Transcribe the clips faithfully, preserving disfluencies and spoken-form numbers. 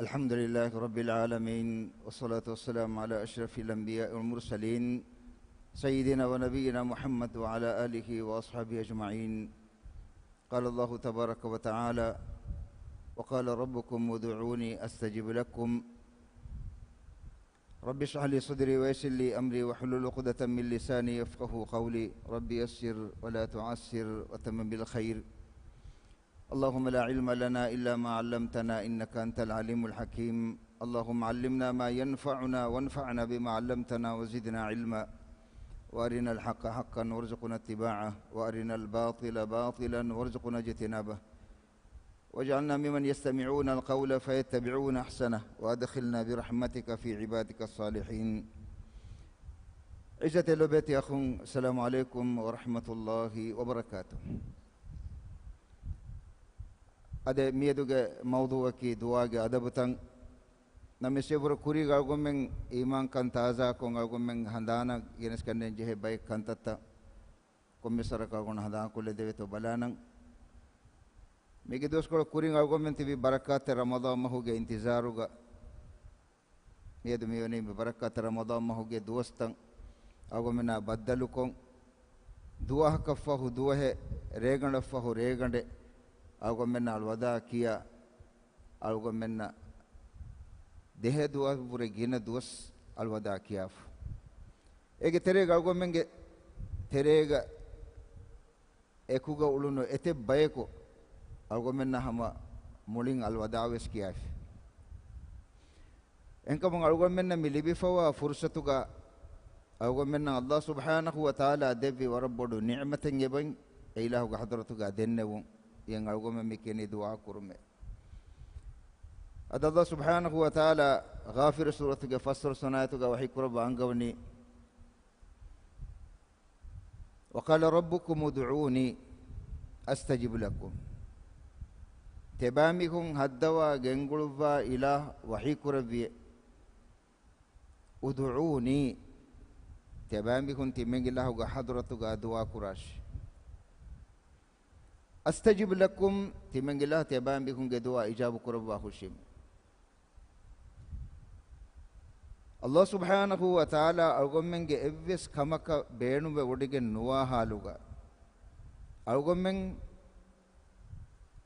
الحمد لله رب العالمين، والصلاة والسلام على أشرف الأنبياء والمرسلين، سيدنا ونبينا محمد وعلى آله وأصحابه أجمعين. قال الله تبارك وتعالى: وقال ربكم ادعوني أستجب لكم. رب اشرح لي صدري ويسر لي أمري واحلل عقدة من لساني يفقهوا قولي. رب يسر ولا تعسر وتمم بالخير. اللهم لا علم لنا إلا ما علمتنا إنك أنت العليم الحكيم. اللهم علمنا ما ينفعنا وانفعنا بما علمتنا وزدنا علما. وأرنا الحق حقا وارزقنا اتباعه وأرنا الباطل باطلا وارزقنا اجتنابه. واجعلنا ممن يستمعون القول فيتبعون أحسنه وأدخلنا برحمتك في عبادك الصالحين. ޢިއްޒަތް ލޮބެތި އަޚުން، އައްސަލާމު ޢަލައިކުމް ވަރަޙްމަތުﷲި ވަބަރަކާތުހު. އަދި މިއަދުގެ މައުޟޫޢަކީ ދުޢާގެ އަދަބުތައް. ނަމަވެސް އެބަހުރި ކުރީގަ އަޅުގަނޑުމެން އީމާންކަން ތާޒާކޮށް އަޅުގަނޑުމެން ހަނދާނަށް ގެނެސްގަންނަން ޖެހޭ ބައެއް ކަންތައްތައް ކޮންމެސް ވަރަކަށް އަޅުގަނޑު ހަނދާންކޮށްލަދެވޭތޯ ބަލާނަން. މީގެ ދުވަސްކޮޅު ކުރިން އަޅުގަނޑުމެން ތިބީ ބަރަކާތްތެރި ރަމަޟާން މަހުގެ އިންތިޒާރުގަ. މިއަދު މިވަނީ މި ބަރަކާތްތެރި ރަމަޟާން މަހުގެ ދުވަސްތައް އަޅުގަނޑުމެންނާ ބައްދަލުކޮށް، ދުވަހަކަށްފަހު ދުވަހެއް، ރޭގަނޑަށްފަހު ރޭގަނޑެއް އަޅުގަނޑުމެންނަށް އަލްވަދާ ކިޔާ، އަޅުގަނޑުމެންނަށް ދެހަ ދުވަހަށްވުރެ ގިނަ ދުވަސް އަލްވަދާ ކިޔާފަ. އޭގެ ތެރޭގަ އަޅުގަނޑުމެންގެ ތެރޭގަ އެކުގަ އުޅުނު އެތައް ބަޔަކު އަޅުގަނޑުމެންނަށް ހަމަ މުޅިން އަލްވަދާވެސް ކިޔާފި. އެހެންކަމުން އަޅުގަނޑުމެންނަށް މި ލިބިފަވާ ފުރުޞަތުގަ އަޅުގަނޑުމެންނަށް އަލްލާހު ސުބްޙާނަހު ވަތަޢާލާ ދެއްވި ވަރަށް ބޮޑު ނިޢުމަތެއް އެބައިން އެ އިލާހުގެ ޙަޟްރަތުގަ ދެންނެވުން. އިއެން އަޅުގަނޑުމެން މި ކިޔަނީ ދުޢާ ކުރުމޭ. އަދި އަލްލާހު ސުބްޙާނަހު ވަތަޢާލާ ޣާފިރު ސޫރަތުގެ ފަސްވަނަ ސަނާއަތުގަ ވަޙީކުރައްވާ އަންގަވަނީ، وقال ربكم ادعوني أستجب لكم. ތިޔަބައިމީހުން ހައްދަވާ ގެންގުޅުއްވާ އިލާހު ވަޙީކުރެއްވިއޭ، ادعوني، ތިޔަބައިމީހުން ތިމެން އިލާހުގެ ޙަޟްރަތުގަ ދުޢާ ކުރާށި. أستجب لكم، ތިމެން އިލާހު ތިޔަބައިމީހުންގެ ދުޢާ އިޖާބަ ކުރައްވާ ހުށީމޭ. އަލްލާހު ސުބްޙާނަހު ވަތަޢާލާ އަޅުގަނޑުމެންގެ އެއްވެސް ކަމަކަށް ބޭނުންވެވޮޑިގެން ނުވާ ޙާލުގަ، އަޅުގަނޑުމެން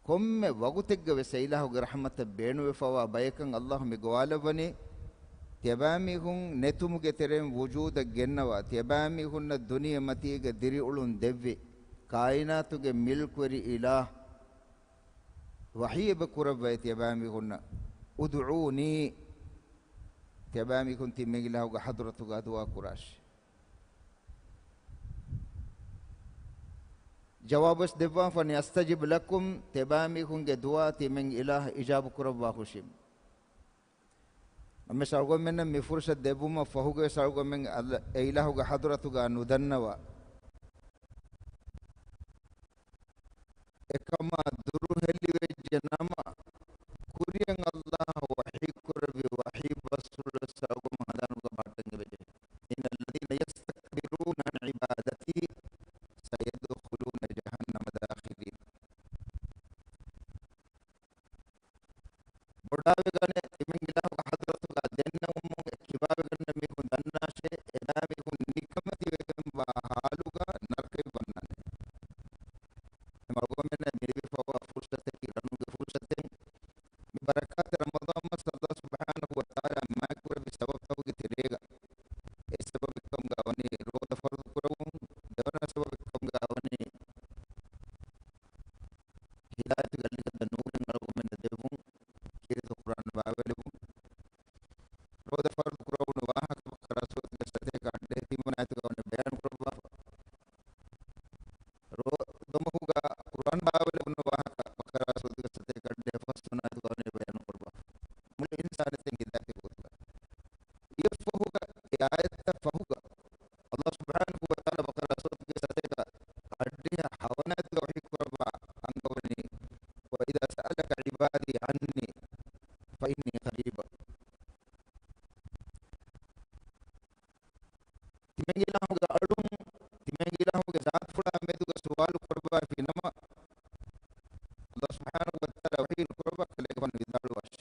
ކޮންމެ ވަގުތެއްގަވެސް އެ އިލާހުގެ ރަޙްމަތަށް ބޭނުންވެފަވާ ބަޔަކަށް އަލްލާހު މި ގޮވާލައްވަނީ، ތިޔަބައިމީހުން ނެތުމުގެ ތެރެއިން ވުޖޫދަށް ގެންނަވާ، ތިޔަބައިމީހުންނަށް ދުނިޔެމަތީގަ ދިރިއުޅުން ދެއްވި، ކާއިނާތުގެ މިލްކުވެރި އިލާހު ވަޙީ އެބަ ކުރައްވައި ތިޔަބައިމީހުންނަށް، ادعوني، ތިޔަބައިމީހުން ތިމެން އިލާހުގެ ޙަޟްރަތުގަ ދުޢާ ކުރާށި. ޖަވާބުވެސް ދެއްވާފަނީ، أستجب لكم، ތިޔަބައިމީހުންގެ ދުޢާ ތިމެން އިލާހު އިޖާބަ ކުރައްވާ ހުށީމޭ. ނަމަވެސް އަޅުގަނޑުމެންނަށް މި ފުރުޞަތު ދެއްވުމަށް ފަހުގަވެސް އަޅުގަނޑުމެން އަލް-، އެ އިލާހުގެ ޙަޟްރަތުގަ ނުދަންނަވާ، އެކަމާ ދުރުހެލިވެއްޖެ ނަމަ، ކުރިއަށް އަލްލާހު ވަޙީކުރެއްވި ވަޙީ ބަސްފުޅުވެސް އަޅުގަނޑުމެން ހަނދާނުގަ ބަހައްޓަން އެބަޖެހޭ. إن الذين يستكبرون عن عبادتي سيدخلون جهنم داخرين. ބޮޑާވެގަނެ، ތިމެން އިލާހުގެ ޙަޟްރަތުގަ ދެންނެވުމުން އެ ކިބާވެގަންނަ މީހުން ދަންނާށޭ، އެބައިމީހުން ނިކަމެތިވެގެންވާ ޙާލުގަ ނަރަކައަށް ވަންނާނެ. އެމަ އަޅުގަނޑުމެންނަށް މި ލިބިފައިވާ ފުރުޞަތަކީ، ރަނުގެ ފުރުޞަތެއް. މި ބަރަކާތް ރަމަޟާން މަސް އަލްލާހު ސުބްޙާނަހު ވަތަޢާލާ މާތްކުރެއްވި ސަބަބުތަކުގެ ތެރޭގަ، އެއް ސަބަބެއްކަމުގަ ވަނީ ރޯދަ ފަރުޟު ކުރެވުން، ދެވަނަ ސަބަބެއްކަމުގަ ވަނީ ހިދާޔަތުގެ އަލިގަދަ ނޫރެއް އަޅުގަނޑުމެންނަށް ދެއްވުން، ކީރިތި ޤުރްއާން ބާވައިލެއްވުން. ރޯދަ ފަރުޟު ކުރެވުނު ވާހަކަ ބަޤަރާ ސޫރަތުގެ ސަތޭކަ އަށްޑިހަ ތިންވަނަ އާޔަތުގަ ވަނީ ބަޔާނު ކުރައްވާފަ. ރޯދަމަހުގަ ޤުރްއާން ބާވައިލެވުނު ވާހަކަ ބަޤަރާ ސޫރަތުގެ ސަތޭކަ އަށްޑިހަ ފަސްވަނަ އާޔަތުގަ ވަނީ ބަޔާނު ކުރައްވާފަ. މުޅި އިންސާނިއްޔަތު ހިދާޔަތުގެ ގޮތުގަ. އެއަށްފަހުގަ، އެ އާޔަތަށް ފަހުގަ، އަލްލާހު ސުބްޙާނަހު ވަތަޢާލާ ބަޤަރާ ސޫރަތުގެ ސަތޭކަ އަށްޑިހަ ހަވަނަ އާޔަތުގަ ވަޙީ ކުރައްވާ އަންގަވަނީ، وإذا سألك عبادي عني فإني قريب. ތިމެން އިލާހުގެ އަޅުން، ތިމެން އިލާހުގެ ޒާތުފުޅާ މެދުގަ ސުވާލު ކުރައްވާފި ނަމަ، އަލްލާހު ސުބްޙާނަހު ވަތަޢާލާ ވަޙީ ނުކުރައްވާ ކަލޭގެފާނު ވިދާޅުވާށި.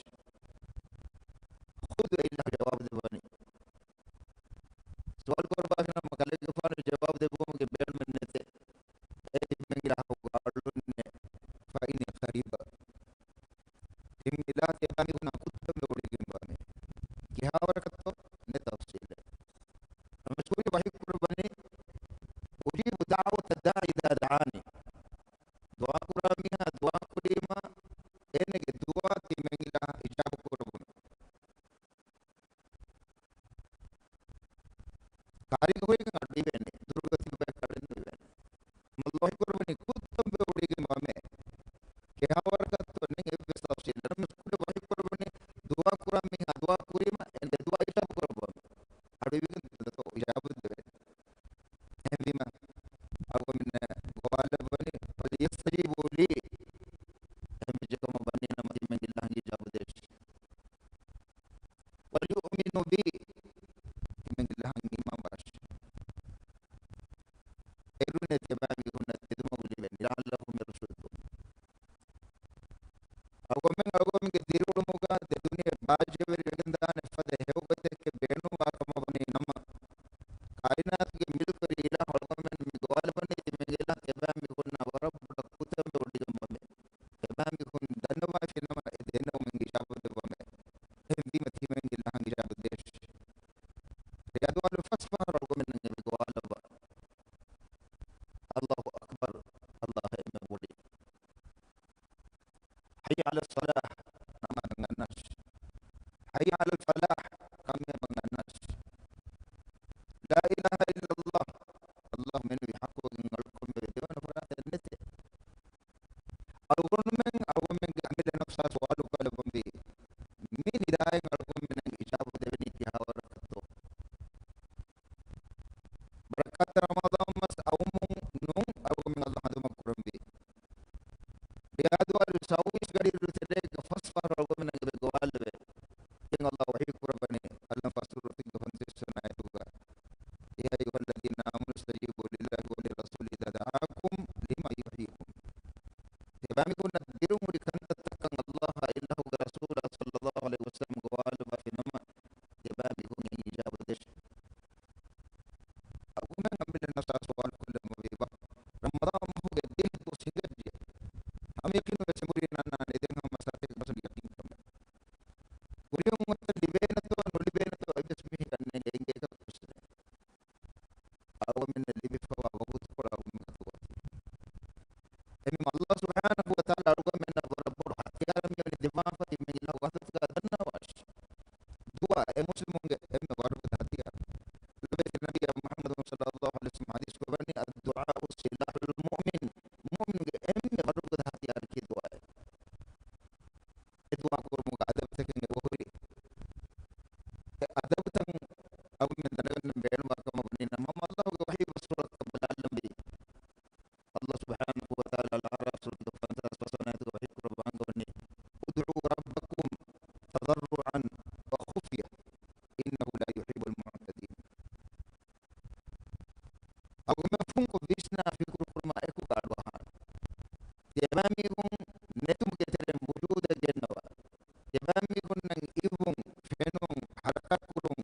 އިލާހަށް ތިޔަބައިމީހުންނާ ކުއްތަންވެ ވޮޑިގެންވާމޭ. ކިހާވަރަކަށްތޯ؟ ނެތް ތަފްސީލެއް. ނަމަވެސް ކުރީ ވަޙީ ކުރައްވަނީ، أجيب دعوة الداع إذا دعان. ދުޢާ ކުރާ މީހާ ދުޢާ ކުރީމަ، އޭނަގެ ދުޢާ ތިމަން އިލާހަށް އިޖާބަ ކުރައްވަން. ކާރީގަ ހުރިކަން އަޑު އިވޭނެ، ދުރުގަ ތިބި ބަޔަކަށް އަޑެއް ނުއިވޭނެ. މަ ﷲ ވަޙީ ކުރައްވަނީ ކުއްތަންވެ ވޮޑިގެންވާމޭ. ކިހާވަރަކަށްތޯ ނެތް އެއްވެސް ތަފްސީލެއް. ނަމަވެސް ކުރީ ވަޙީ ކުރައްވަނީ ދުޢާ ކުރާ މީހާ ދުޢާ ކުރީމަ، އޭނަގެ ދުޢާ އިޖާބަ ކުރައްވާމޭ. އަޑު އިވިގެން ދަތޯ އިޖާބަ ދެވޭނެ. އެހެންވީމަ، އަޅުގަނޑުމެންނަށް ގޮވާލައްވަނީ، فليستجيبوا لي. އެހެންވެއްޖެ ކަމަށް ވަނީ ނަމަ ތިމަން އިލާހަށް އިޖާބަ ދޭށި. وليؤمنوا بي. ތިމަން އިލާހަށް އީމާންވާށި. އޭރުންނޭ ތިޔަބައިމީހުންނަށް ތެދުމަގު ލިބެނީ، لعلهم يرشدون. އަޅުގަނޑުމެން އަޅުގަނޑުމެންގެ ދިރިއުޅުމުގަ ދެ ދުނިޔެ ބާއްޖަވެރިވެގެންދާނެ ފަދަ ހެޔޮގޮތެއްގެ ބޭނުންވާ ކަމަށް ވަނީ ނަމަ، ކާއިނާތުގެ މިލްކުވެރި އިލާހު އަޅުގަނޑުމެން މި ގޮވާލައްވަނީ ތިމަން އިލާހަށް ތިޔަބައިމީހުންނާ ވަރަށް ބޮޑަށް ކުއްތަންވެ ވޮޑިގެންވާމޭ. ތިޔަބައިމީހުން ދަންނަވައިފިނަމަ އެ ދެންނެވުމެއް އިޖާބަ ދެއްވާމޭ. އެހެންވީމަ ތިމަން އިލާހަށް އިޖާބަ ދޭށި. ރިޔާދު އަހުލު ފަސް ފަހަރު އަޅުގަނޑުމެންނަށް އެބަ ގޮވާލައްވާ. الله أكبر، ﷲ އެންމެ ބޮޑޭ. حي على الصلاة، ނަމާދަށް އަންނާށި. حي على الفلاح، ކާމިޔާބަށް އަންނާށި. لا إله إلا الله، ﷲ މެނުވީ ޙައްޤުވެގެން އަޅުކަންވެރި ދެވަނަ ފަރާތެއް ނެތޭ. އަޅުގަނޑުމެން އަޅުގަނޑުމެންގެ އަމިއްލަ ނަފްސާ ސުވާލު ކޮށްލައްވަންވީ، މި ނިދާއިން އަޅުގަނޑުމެންނަށް އިޖާބަ ދެވެނީ ކިހާވަރަކަށްތޯ؟ ބަރަކާތްތެރި ރަމަޟާން މަސް އައުމުން ނޫން އަޅުގަނޑުމެން ﷲ ހަނދުމަ ކުރަންވީ. ރިޔާދު އަހުލު ސައުވީސް ގަޑިއިރު ތެރޭގަ ފަސް ފަހަރު އަޅުގަނޑުމެންނަށް އެބަ ގޮވާލެވޭ. ދެން ﷲ ވަޙީ ކުރައްވަނީ، އަލްއަންފާލު ސޫރަތުގެ ފަންސަވީސް ވަނަ އާޔަތުގަ، يا أيها الذين آمنوا استجيبوا لله وللرسول إذا دعاكم لما يحييكم. ތިޔަބައިމީހުންނަށް ދިރުން ހުރި ކަންތައްތައް ކަން ﷲ އާ އިލާހުގެ ރަސޫލާ ޞައްލައްލާހު ޢަލައިހި ވަސައްލަމް ގޮވާލައްވާފިނަމަ، ތިޔަބައިމީހުން އެއިން އިޖާބަ ދޭށި. އަޅުގަނޑުމެން އަމިއްލަ ނަފްސާ ސުވާލު ކޮށްލަމުން ވީބާ، ރަމަޟާން މަހުގެ ދިހަ ދުވަސް ހިނގައްޖެ. ހަމަ ޔަޤީނުން ވެސް އެނބުރި ނަންނާނެ ދެން ހަމަ ސާތެއްގެ ބަސް ޔަޤީން ކަމެއް. ކުރިއަށް އޮތްތަން ލިބޭނެތޯ ނުލިބޭނެތޯ އެއްވެސް މީހެއް އަންނަނީ އެނގޭކަށް ވެސް ނެތް. އަޅުގަނޑުމެންނަށް ލިބިފަވާ ވަގުތުކޮޅާ އަޅުގަނޑުމެން ގަތުކޮށްފި. އެހެންވީމަ ﷲ ސުބްޙާނަހޫ ވަތަޢާލާ އަޅުގަނޑުމެންނަށް ވަރަށް ބޮޑު ހަތިޔާރެއް މިއޮތީ ދެއްވާފަ ތިމަން އިލާހުގެ ޙަޟްރަތުގަ ދަންނަވާށި. ދުޢާ އެ މުސްލިމުންގެ އެންމެ ވަރުގަދަ ހަތިޔާރު. ލޮބުވެތި ނަބިއްޔާ މުޙައްމަދު ޞައްލައްލާހު ޢަލައިހި ވަސައްލަމް ޙަދީޘް ކުރައްވަނީ، الدعاء سلاح المؤمن. މުއުމިނުގެ އެންމެ ވަރުގަދަ ހަތިޔާރަކީ ދުޢާއޭ. އެ ދުޢާ ކުރުމުގެ އަދަބުތަކެއް އެބަހުރި. އެ އަދަބުތައް އަޅުގަނޑުމެން ދަންނަގަންނަން ބޭނުންވާ ކަމަށް ވަނީ ނަމަ، ﷲ ގެ ވަޙީ ބަސްފުޅަކަށް ބަލާލަންވީ. ﷲ ސުބްޙާނަހޫ ވަތަޢާލާ އަލްއަޢްރާފް ސޫރަތުގެ ފަންސާސް ފަސްވަނަ އާޔަތުގަ ވަޙީ ކުރައްވާ އަންގަވަނީ، ادعوا ربكم تضرعا وخفية إنه لا يحب المعتدين. އަޅުގަނޑުމެން ފުންކޮށް ވިސްނާ ފިކުރު ކުރުމާ އެކުގަ އަޑުއަހާނެ. ތިޔަބައިމީހުން ނެތުމުގެ ތެރެއިން ވުޖޫދަށް ގެންނަވާ، ތިޔަބައިމީހުންނަށް އިއްވުން، ފެނުން، ޙަރަކާތްކުރުން،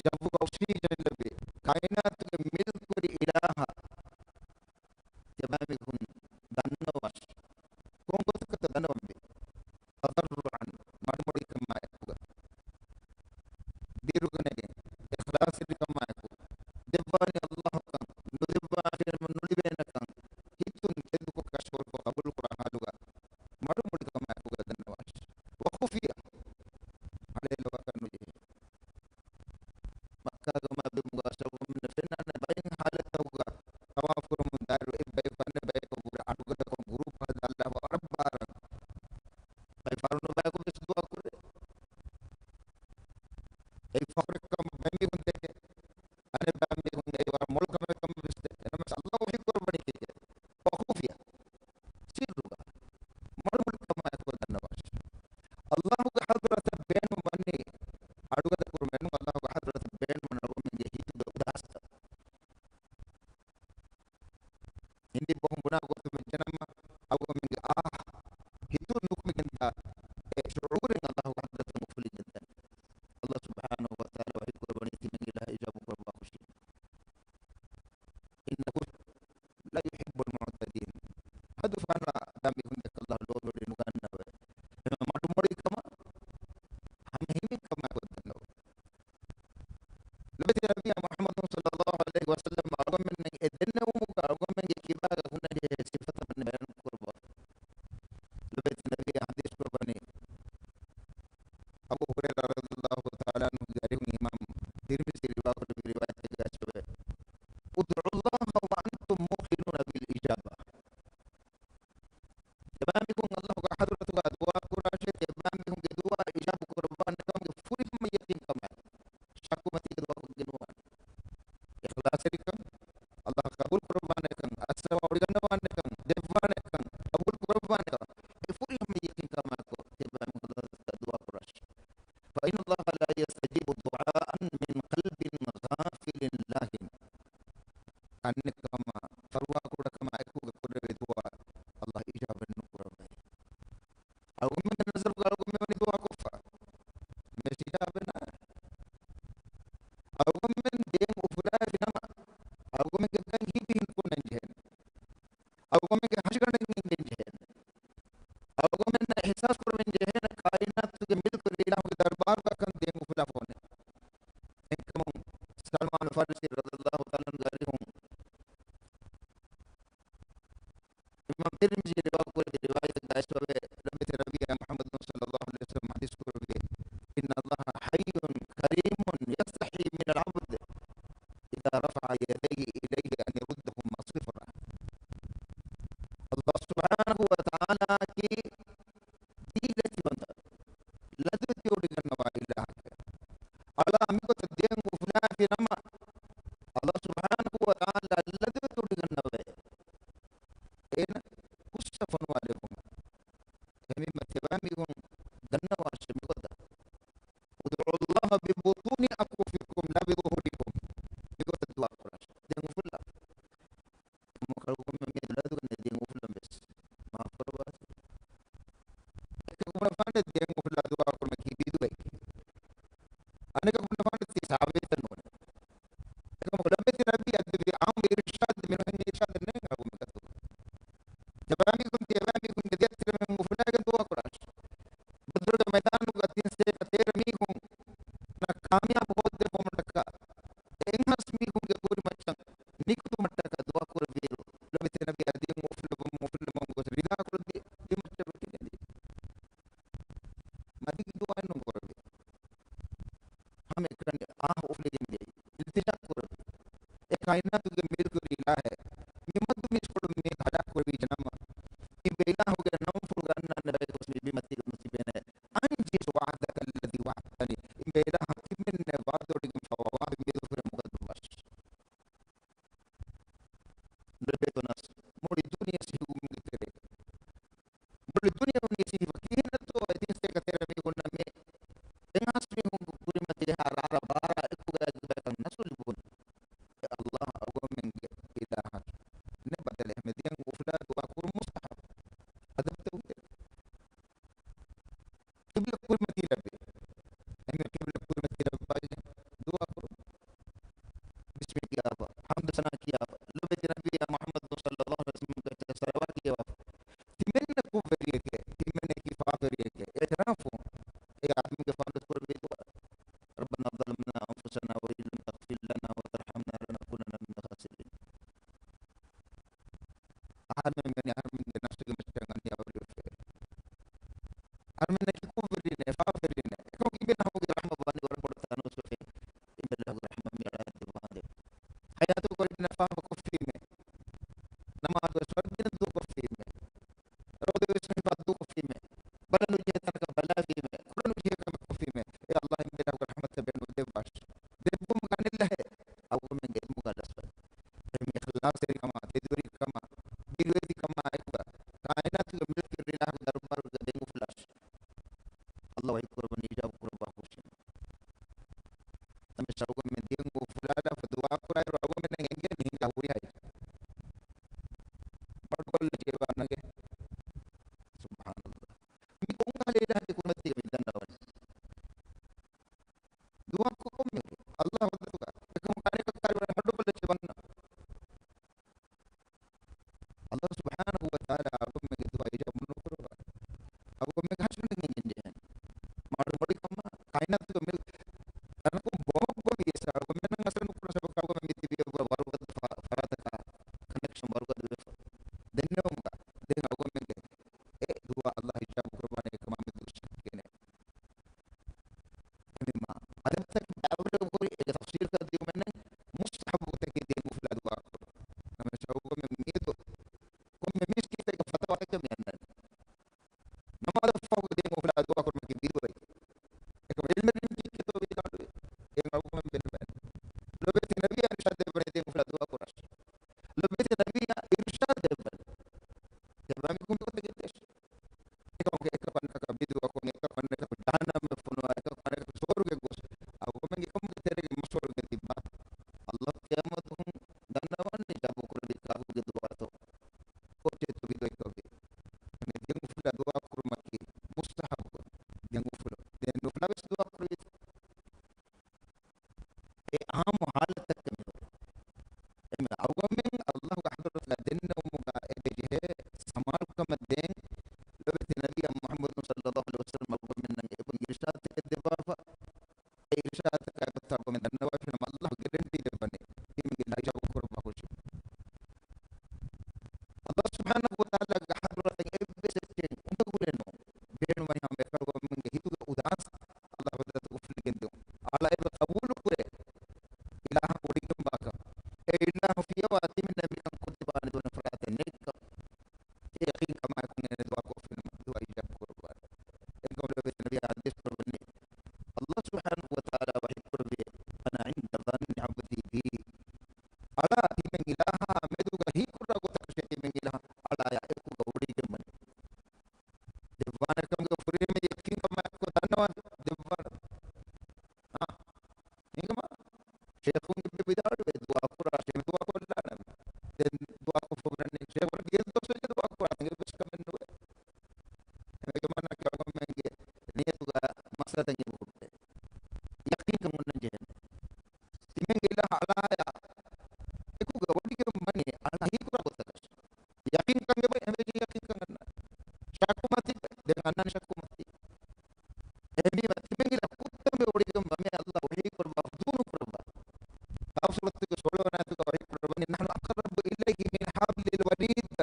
ޖައްވުގަ އޮކްސިޖަން ލިބި، ކާއިނާތުގެ މިލްކުވެރި އިލާހަށް ތިޔަބައިމީހުން ދަންނަވާށި. ކޮން ގޮތަކަށްތޯ ދަންނަވަންވީ؟ تضرعا، މަޑުމޮޅިކަމާ އެކުގަ. ބިރުގަނެގެން، އިޚްލާޞްތެރިކަމާއެކު، ދެއްވާނީ ﷲ ކަން، ނުދެއްވާފިނަމަ ނުލިބޭނެކަން، ހިތުން ތެދުކޮށް ކަށަވަރުކޮށް ޤަބޫލުކުރާ ޙާލުގަ، މަޑުމޮޅިކަމާއެކުގަ ދަންނަވާށި. ވަޚުފިޔަ، ހަޅޭލަވާކަށް ނުޖެހޭ. މައްކާގަ މާބިމުގަ ޝައްވަމުން ފެންނާނެ ބައެއް ޙާލަތްތަކުގަ، ޠަވާފު ކުރަމުން ދާއިރު އެއްބަޔަކު އަނެއްބަޔަކަށް ވުރެ އަޑުގަނޑަކުން ގުރޫޕް ހަދާލާފަ ވަރަށް ބާރަށް. ބައެއް ފަހަރު ނުބަޔަކު ވެސް ދުޢާ ކުރޭ. އެއީ ފަޚުރެއްކަމަށް ބައެއް މީހުން ދެކޭ. އަނެއް ބައެއް މީހުން އެއީ ވަރަށް މޮޅު ކަމެއް ކަމަށް ވެސް ދެ. އެނަމަސް ﷲ ވަޙީ ކުރައްވަނީ ކީކޭ؟ ވަޚުފިޔަ. ސިއްރުގަ. މަޑުމޮޅިކަމާއެކު ދަންނަވާށި. ﷲ ގެ ޙަޟްރަތަށް ބޭނުން ވަނީ އަޑުގަދަ ކުރުމެއް ނޫން، ﷲ ގެ ޙަޟްރަތަށް ބޭނުން ވަނީ އަޅުގަނޑުމެންގެ ހިތުގެ އުދާސްތައް. ހިނދީ ބަހުން ބުނާ ގޮތުން ވެއްޖެނަމަ، އަޅުގަނޑުމެންގެ އާ ހިތުން ނުކުމެގެންދާ އެ ޝުޢޫރެއް ﷲ ގެ ޙަޟްރަތުން އުފުލިގެންދަނީ. ﷲ ސުބްޙާނަހޫ ވަތަޢާލާ އަބޫ ހުރައިރާ ރަޟިޔަﷲ ތަޢާލާ ޢަންހުގެ އަރިހުން އިމާމް ތިރްމިޒީ ރިވާކުރެއްވި ރިވާޔަތެއްގައި އެސްވޭ، ادعوا الله وأنتم موقنون بالإجابة. ތިޔަބައިމީހުން ﷲގެ ޙަޟްރަތުގަ ދުޢާ ކުރާށޭ، ތިޔަބައިމީހުންގެ ދުޢާ އިޖާބު ކުރައްވާނެކަމުގެ ފުރިހަމަ ޔަޤީންކަމާއެކު، ޝައްކުމަތީގެ ދުޢާކޮށްގެން ނުވާނެ. އިޚްލާޞްތެރިކަން، ﷲ ޤަބޫލު ކުރައްވާނެކަން، އައްސަވާ އުޑިގަންނަވާނެކަން، ދެއްވާނެކަން، ޤަބޫލު ކުރައްވާނެކަން، އެ ފުރިހަމަ ޔަޤީންކަމާއެކު ތިޔަބައިމީހުން ﷲ ދުޢާ ކުރާށޭ. فإن الله لا يستجيب دعاء من قلب غافل لاهٍ. ކަންނެއްކަމާ، ފަރުވާކުޑަކަމާ އެކުގަ ކުރެވޭ ދުޢާ ﷲ އިޖާބަތް ނުކުރައްވައޭ. އަޅުގަނޑުމެންގެ ނަޒަރުގަ އަޅުގަނޑުމެން ވަނީ ދުޢާ ކޮށްފަ، މެސެޖާ ބެނާ. އަޅުގަނޑުމެން ދެން އުފުލާފި ނަމަ، އަޅުގަނޑުމެންގެ ގަން ހިބިހިނދު ކުންނަން ޖެހޭނެ. އަޅުގަނޑުމެންގެ ހަށިގަނޑަށް އިންދެން ޖެހޭނެ. އަޅުގަނޑުމެންނަށް އިޙްސާސް ކުރަމެން ޖެހޭނެ ކާއިނާތުގެ މިލްކު އިލާހުގެ ދަރުބާރުގަ ކަން ދެން އުފުލާފަ ވަނީ. އެހެންކަމުން ސަލްމާނު ފާރިސީ ރަޟިޔަﷲ ތަޢާލާ ޢަންހުގެ އަރިހުން އިމާމް ތިރްމިޒީ ރިވާކުރެއްވި ރިވާޔަތެއްގައި އެސްވޭ، ނަބީ ތިޔަބައިމީހުން މުޙައްމަދު ޞައްލަﷲ ޢަލައިހި ވަސައްލަމަ ޙަދީޘް ކުރެއްވި، إن الله حي كريم يستحي من العبد إذا رفع يديه إليه أن يردهما صفرا. ﷲ ސުބްޙާނަހޫ ވަތަޢާލާގެ ދީލަތި ވަންތަ ލަދުވެތި އޮޑިގަންނަވާ އިލާހަކަށް އަޅާ މިގޮތަށް ދެން އުފުލާފި ނަމަ، ﷲ ސުބްޙާނަހޫ ވަތަޢާލާ ލަދުވެތި އޮޑިގަންނަވައޭ. އޭނަ ހުސްއަށް ފޮނުވާލެވުން. އެހެންވީމަ ތިޔަބައިމީހުން ދަންނަވާށޭ މިގޮތަށް، ادعوا الله ببطون أكفكم لا بظهوركم. މިގޮތަށް ދުޢާ ކުރާށޭ. ދެން އުފުލާ. ކަމަކަށް އަޅުގަނޑުމެން މިއަދު ލަދުގަންނަ ދެން އުފުލަން ވެސް މާފު ކުރައްވާތި. އެކަކު ބުނެފާނެ ދެން އުފުލާ ދުޢާ ކުރުމަކީ ބިދުޢައެކޭ. އަނެކަކު ބުނެފާނެ ތި ސާބިތެއް ނޫނޭ. އެކަމަކު ލަބެތި ނަބީ އަދި އާއްމު އިރުޝާދެއް މިނުހެން އިރުޝާދެއް ނެތް އަޅުގަނޑުމެން ގަތުގަ. ތިޔަބައިމީހުން، ތިޔަބައިމީހުންގެ ދެއަތްތެރިމެން އުފުލާގެން ދުޢާ ކުރާށޭ. ބަދުރުގެ މައިދާނުގަ ތިން ސަތޭކަ ތޭރަ މީހުންނަށް ކާމިޔާބު ހޯއްދެއްވުމަށްޓަކާ، އެއްހާސް މީހުންގެ ކުރިމައްޗަށް ނިކުތުމަށްޓަކާ ދުޢާ ކުރެއްވިއިރު، ލަބެތި ނަބީ އަދި އުފުލެއްވަމުން، އުފުލެއްވަމުން ގޮސް ރިޟާ ކުރެއްވި، ދިމައްޗަށް ވެއްޓިގެން ދިޔަ. މަތީގެ ދުޢާއެއް ނޫން ކުރެއްވި. ހަމައެކަނި އާ އުފުލިގެން ދިޔައީ. އިލްތިޖާ ކުރެއްވި. އެ ކާއިނާތުގެ މިލްކުވެރި އިލާހޭ، މި މަދު މީސްކޮޅުން މި ހަލާކު ކުރެއްވިއްޖެ ނަމަ، އިނބޭ އިލާހުގެ ނަންފުޅުގަ އަންނާނެ ބަޔަކު ވެސް މި ބިމަތީގަ ނުތިބޭނެ. أنجز وعدك الذي وعدتني. އިނބޭ އިލާހާ ތިމެންނަށް ވަޢުދުވެވޮޑިގެންފަވާ ވަޢުދު މިއަދު ކުރެއްވުމަށް މަގަށް ދުއްވާށި. ނުލަބޭތޯ ނަސް، މުޅި ދުނިޔެ ސިހިވުމުގެ ތެރޭގަ. މުޅި ދުނިޔެ ވަނީ ސިހިވަ. ކިހިނެއްތޯ އެ ތިން ސަތޭކަ ތޭރަ މީހުންނަށް މި އެއްހާސް މީހުންގެ ކުރިމަތީގަ އެހާ ރާރާ ބާރާ އެކުގައި ބަޔަކަށް ނަސް ލިބުނު؟ އެ ﷲ އަޅުގަނޑުމެންގެ އިލާހަކީ. ނެއް ބަދަލެއް. އެހެންވެ ދެން އުފުލާ ދުޢާ ކުރުން މުސްތަޙައްބު. އަދަބުތައް އޮތޭ. ޤިބްލަ ކުރިމަތީ ލައްވޭ. އެހެންވެ ޤިބްލަ ކުރިމަތީ ލައްވާގެން ދުޢާ ކުރުން. ބިސްމި ކިޔާފަ، ޙަމްދު ސަނާ ކިޔާފަ، ލޮބެތި ނަބިއްޔާ މުޙައްމަދު ޞައްލަﷲ ޢަލައިހި ވަސައްލަމަ ގެ ސަލަވާތު ކިޔަވާފަ. ތިމެންނަ ކުށްވެރިއެކޭ، ތިމެންނަކީ ފާފަވެރިއެކޭ، އިޢުތިރާފު. އެ އާދަމްގެ ފާނަށް ކުރެއްވި ދުޢާ. ربنا ظلمنا أنفسنا وإن لم تغفر لنا وترحمنا لنكونن من الخاسرين. އަހަރުމެން ވަނީ އަހަރުމެންގެ ނަފްސުގެ މައްޗަށް އަންނަ އަވަރިވެފައޭ. އަހަރުމެންނަކީ ކުށްވެރިންނޭ، ފާފަވެރިންނޭ. އެކަމަކު އިނބޭލާހުގެ ރަޙްމަތް ވަނީ ވަރަށް ބޮޑު ތަނަވަސްވެފައޭ. އިނބޭލާހުގެ ރަޙްމަތް މި އަޅާ ދެއްވާނދޭ. ޙަޔާތު ކޮޅެއްގެން ފާފަ ކޮށްފީމޭ. ނަމާދުވެސް ވަރަށް ގިނަ ދޫކޮށްފީމޭ. ރޯދަވެސް ހިފާ ދޫކޮށްފީމޭ. ބަލަން ނުޖެހޭ ތަނަކަށް ބަލާފީމޭ. ކުރަން ނުޖެހޭ ކަމެއް ކޮށްފީމޭ. އޭ ﷲ އިނބޭލާހުގެ ރަޙްމަތްތައް ބޭނުން ދެއްވާށި. ދެއްވުމުގަ އަނެއްލަހެއް އަޅުގަނޑުމެންގެ އިލްމުގަ ލަސްވަން. އެހެން އިޚްލާޞްތެރިކަމާ، ތެދުވެރިކަމާ، ދިލުވެތިކަމާ އެކުގަ ކާއިނާތުގެ މިލްކުވެރި އިލާހުގެ ދަރުބާރުގަ ދެން އުފުލާށި. ﷲ ވަޙީ ކުރައްވަނީ އިޖާބަ ކުރައްވާ ހުށިން. ނަމަވެސް އަޅުގަނޑުމެން ދެން އުފުލާލާފަ ދުޢާ ކުރާއިރު އަޅުގަނޑުމެންނަށް އެނގޭނެ ހިނގާ ހުރިހާ އެއްޗެއް. މަޑުކޮށްލަ ޖެހިވާނެ. ސުބްޙާނަﷲ. މި ކޮންކަހަލަ އިލާހެއް ކުރިމަތީގަ މި ދަންނަވަނީ؟ ދުޢާ ކޮށް ކޮންމެ ހުރި ﷲ ޙަޟްރަތުގަ އެކަމަކު އަނެކަކާ ވަނީ މަޑުކޮށްލަ ޖެހިވަންނަ. ﷲ ސުބްޙާނަހޫ ވަތަޢާލާ އަޅުގަނޑުމެންގެ ދުޢާ އިޖާބަ ނުކުރައްވާ. އަޅުގަނޑުމެންގެ ހަށިގަނޑަށް އެނގެން ޖެހޭނެ. މާ މޮޅި މޮޅިކަމާ ކާއިނާތުގެ މި ތަނަކުން ބޮމަކު ގޮވި އެސް އަޅުގަނޑުމެންނަށް އަސަރު ނުކުރާ ސަބަބަކަށް އަޅުގަނޑުމެން މި ތިބި ވަރުގަދަ ފަ-، ފަރާތަކާ ކަނެކްޝަން ވަރުގަދަ ވެފަ. ދެންނެވުމުގަ ދެން އަޅުގަނޑުމެންގެ އެ ދުޢާ ﷲ އިޖާބަ ކުރައްވާނެ ކަމާ މެދު ޝައްކެއް ނެތް. މައްސަލަތައް އެބަހުއްޓޭ. ޔަޤީންކަން އޮންނަން ޖެހޭނެ. ތިމަންގެ އިލާހަށް އަޅާޔާ އެކުގަ ވޮޑިގެން ވަނީ އަޅާ ހީކުރާ ގޮތަކަށް. ޔަޤީންކަން އެބަ-، އެބަޖެހޭ ޔަޤީންކަން އަންނާނެ. ޝައްކު މަތި، ދެން އަންނާނެ ޝައްކު މަތި. އެހެންވީމަ، ތިމަން އިލާ ކުއްތަން ވެ ވޮޑިގެންވާ މި އައްލާ ވަޙީ ކުރައްވާ ދޫނު ކުރައްވާ. ކާފް ސޫރަތުގެ ސޯޅަވަނަ އާޔަތުގަ ވަޙީ ކުރައްވަނީ، "نحن أقرب إليه من حبل الوريد."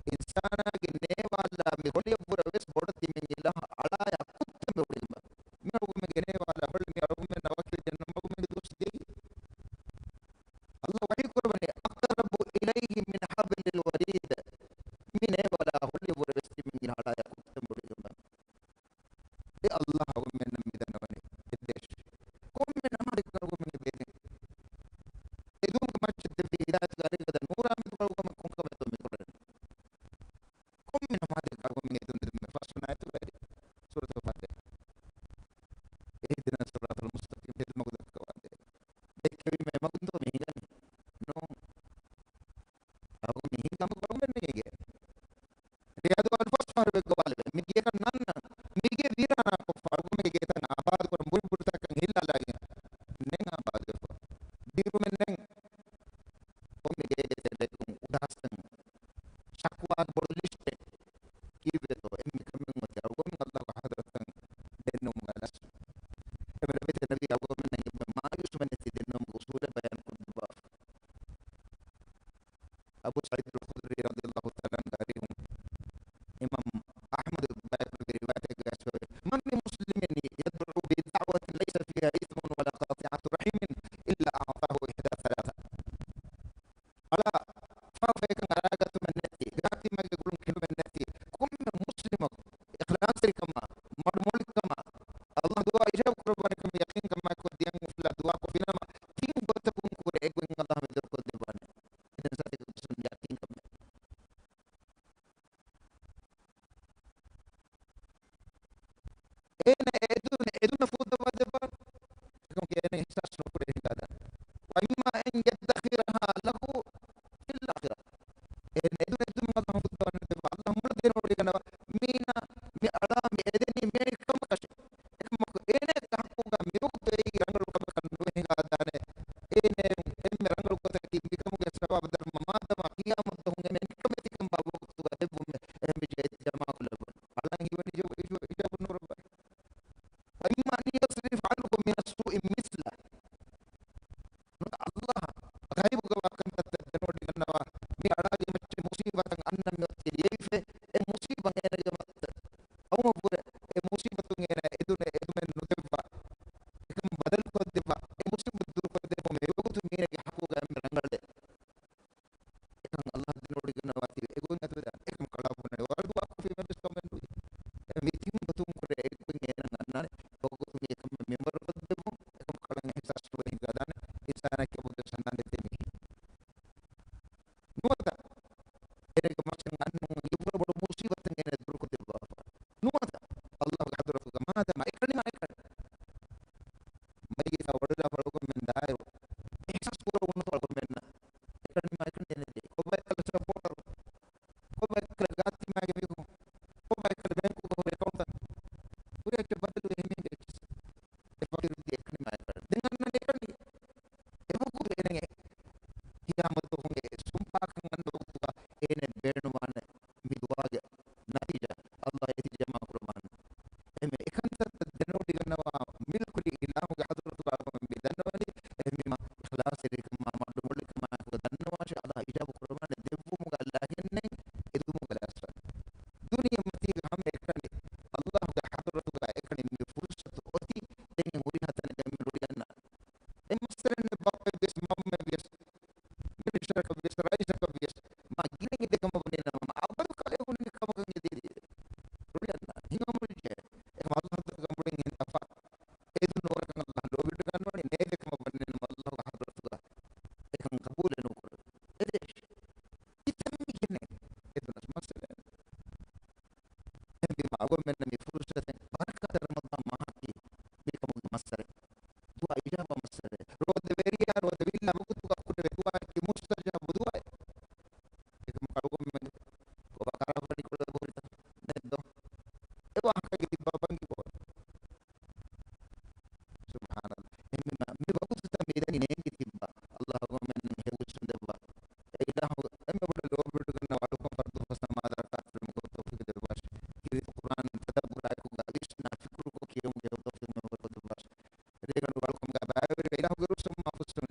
އިންސާނާގެ ނޭވާލާ މި ހޮޅިއަށްވުރެ ވެސް ބޮޑަށް ތިމަން އިލާހަށް އަޅާޔާ ކުއްތަން ވެ ވޮޑިގެންވާ. މި އަޅުގަނޑުމެންގެ ނޭވާލާ ހޮޅި މި އަޅުގަނޑުމެންނަށް ވަކިވެ ޖެހެން ނަމަ އަޅުގަނޑުމެންގެ ދުވަސް ދިޔައީ. އައްލާ ވަޙީ ކުރައްވަނީ، "أقرب إليه من حبل الوريد." މި ނޭވާލާ ހޮޅިއަށްވުރެ ވެސް ތިމަން އިލާހަށް އަޅާޔާ ކުއްތަން ވެ ވޮޑިގެންވާ. އެ އައްލާހު އަޅުގަނޑުމެންނަށް މި ދަންނަވަނީ އެއްދޭށި. ކޮންމެ ނަމާދެއްގަ އަޅުގަނޑުމެންގެ ބޭދެން. އެދުވަހުގެ މައްޗަށް ދެއްވި ހިދާޔަތުގެ އަރިހުގަ ދާ ނޫރާ މެދު އަޅުގަނޑުމެން ކޮންކަމެއްތޯ މި ކުރަނީ؟ ކޮންމެ ނަމާދެއްގަ އަޅުގަނޑުމެން އެދުން ދެއްވުމެއް ފަސްވަނަ އާޔަތުގައި ސޫރަތުލް ފާތިޙާ. اهدنا الصراط المستقيم، ހެދުމަގު ދައްކަވާދޭ. ދެއްކެވީމަ އެމަގުންތޯ މި ހިނގަނީ؟ ނޫން. އަޅުގަނޑު މި ހިނގާ މަގު އަޅުގަނޑުމެންނަށް އެނގޭ. ރިޔާދު އަލް ފަސް ފަހަރު ވެއްގޮވާލެވޭ. މި ގޭކަން ނަންނަ، މިގޭ ވީރާނާކޮށްފަ، އަޅުގަނޑުމެންގެ ގޭތައް އާބާދުކުރަން ބުރި ބުރިތަކަށް ހިއްލާލާގެން ނެތް އާބާދުވެފަ. ދިރުމެއް ނެތް. ކޮންމެ ގޭގެ ތެރޭގަ އުދާސްތައް، ޝަކުވާގެ ބޮޑު ލިސްޓެއް. ކީއްވެތޯ އެންމެ ކަމެއް އޮތީ އަޅުގަނޑުމެން އައްލާހުގެ ޙަޟްރަތަށް ދެންނެވުމުގަ ލަސް. އެންމެ ރަބީޢު ނަބީ އަޅުގަނޑުމެންނަށް އެންމެ މާޔޫސްވަންޏާ ތި ދެންނެވުމުގެ އުޞޫލެއް ބަޔާން ކޮށްދެއްވާފަ. އަބޫ ސަޢީދުލް ޚުދްރީ ރަޟިޔަﷲ ތަޢާލާ ޢަންހުގެ އަރިހުން އިމާމް އަޙްމަދު ބަޔާންކުރެއްވި ރިވާޔަތެއްގައި، من من مسلم يدعو بدعوة ليس فيها إثم ولا قطيعة رحم إلا أعطاه إحدى ثلاث. އަޅާ ފާފައެއް އަރާގަތުމެއް ނެތި، ގާތްތިމާގެ ގުޅުން ކެނޑުމެއް ނެތި، ކޮންމެ މުސްލިމަކު އިޚްލާޞްތެރިކަމާ، މަޑުމޮޅިކަމާ، އައްލާހު ދުޢާ އިޖާބަ ކުރައްވާނެ ކަމަށް ޔަޤީންކަމާއެކު ދިޔައިން އުފުލާ ދުޢާކޮށް ފިނަމަ، ތިން ގޮތަކުން ކުރެ އެއްގޮތް އައްލާހު މެދުވެރިކޮށްދެއްވާނެ. އެހެން ޒާތީގެ މުސްލިމް ޔަޤީންކަމެއް. އޭނަ އެދުން، އެދުން ފޫދަވާ ދެއްވާ، އެކަމަކު އޭނަ އިޙްސާސް ނުކުރޭ ހިނގާދާނެ. وإما أن يدخرها له في الآخرة. އޭނަ އެދުން އެދުމަށް އައްލާހު ފޫދަވާނެ ދެއްވާ، އައްލާހު މޮޅަށް ދޭން ވޮޑިގަންނަވާ. މީނަ، މި އަޅާ މި އެދެނީ މިއެނި ކަމަކަށެ. އެކަމަކު އޭނައަށް ހައްޤުގަ މިވަގުތު އެއީ ރަނގަޅު ކަމަކަށް ނުވެ ހިނގާދާނެ. އޭނައަށް އެންމެ ރަނގަޅު ގޮތަކީ މިކަމުގެ ސަވާބު ދަރުމަ މާދަމާ ޤިޔާމަތްދުވަހު އޭނަ ނިކަމެތިކަން ވާ ވަގުތުގަ ދެއްވުމެއް. އެހެންވެއްޖެ އެއް ޖަމާކޮށް ލައްވަން. އަޅާ ހީވަނީ އިޖާ-، އިޖާ-، އިޖާބަ ނުކުރައްވާ. وإما أن يصرف عنه من السوء مثله. ނުވަތަ އައްލާހަށް ޣައިބުގަ ވާ ކަންތައްތައް ދެނެވޮޑިގަންނަވާ، މި އަޅާގެ މައްޗަށް މުޞީބަތައް އަންނަން މި އޮތީ ލިޔެވިފައި، އެ މުޞީބަތުން އޭނަގެ މައްޗަށް އައުމަށްވުރެ، އެ މުޞީބަތުން އޭނަ އެދުނެ އެދުމެއް ނުދެއްވާ، އެކަން ބަދަލުކޮށްދެއްވާ، އެ މުޞީބަތު ދުރުކޮށްދެއްވުމަށް އެވަގުތު މީނަގެ ޙައްޤުގަ އެންމެ ރަނގަޅޭ. އެކަން އައްލާހަށް ދެނެވޮޑިގަންނަވާތީވެ އެގޮތް އަތުވެދާނެ. އެކަމަކު އަޅާ ބުނަނީ ވަރަށް ދުޢާކޮށްފީމެއްވެސް ކަމެއް ނުވި. އެ މި ތިން ގޮތުން ކުރެ އެއްގޮތް އޭނަ އަންނާނެ. ވަގުތު މި އެކަމަށް މިންވަރުކޮށްދެއްވުން. އެކަމަކު އަޅަން އިޙްސާސް ނުވެ ހިނގާދާނެ. އިންސާނާ ކިޔަމުދު ސަންނާނެ ތެމި. ނުވަތަ އޭނަގެ މައްޗަށް އަންނަ އެންމެ ބޮޑު މުޞީބަތެއް އޭނަ ދުރުކޮށްދެއްވާފަ. ނުވަތަ އައްލާހުގެ ޙަޟްރަތުގަ މާދަމާ އެކަނި މާ އެކަނި މައިގެއިތާ ވަޑުލާފަ އަޅުގަނޑުމެން ދާއިރު އިޙްސާސް ކުރެވުނުތަ އަޅުގަނޑުމެންނަށް އެކަނި މާ އެކަނި އޭނަ ދޭ. ކޮބާ އެއްކަލަ ސަޕޯޓަރު، ކޮބާ އެއްކަލަ ގާތްތިމާގެ މީހުން، ކޮބާ އެއްކަލަ ބޭންކުގަ ހުރި އެކައުންޓަންޓް. ހުރި އެއްޗެއް ބަދަލުވެ ހިމޭން އެއްޗެއް. އެ ފަޤީރު ދިޔަ އެކަނި މާ އެކަނި. ދެން އަންނަނީ އެކަނި. އެވަގުތު އޭނަގެ ޤިޔާމަތްދުވަހުގެ ސުންޕާކަން އަންނަ ވަގުތުގަ އޭނަ ބޭނުންވާނެ މި ދުޢާގެ ނަތީޖާ އައްލާހު އޭތި ޖަމާކުރައްވާނެ. އެހެންވެ، އެކަންތައްތައް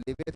ލިބޭ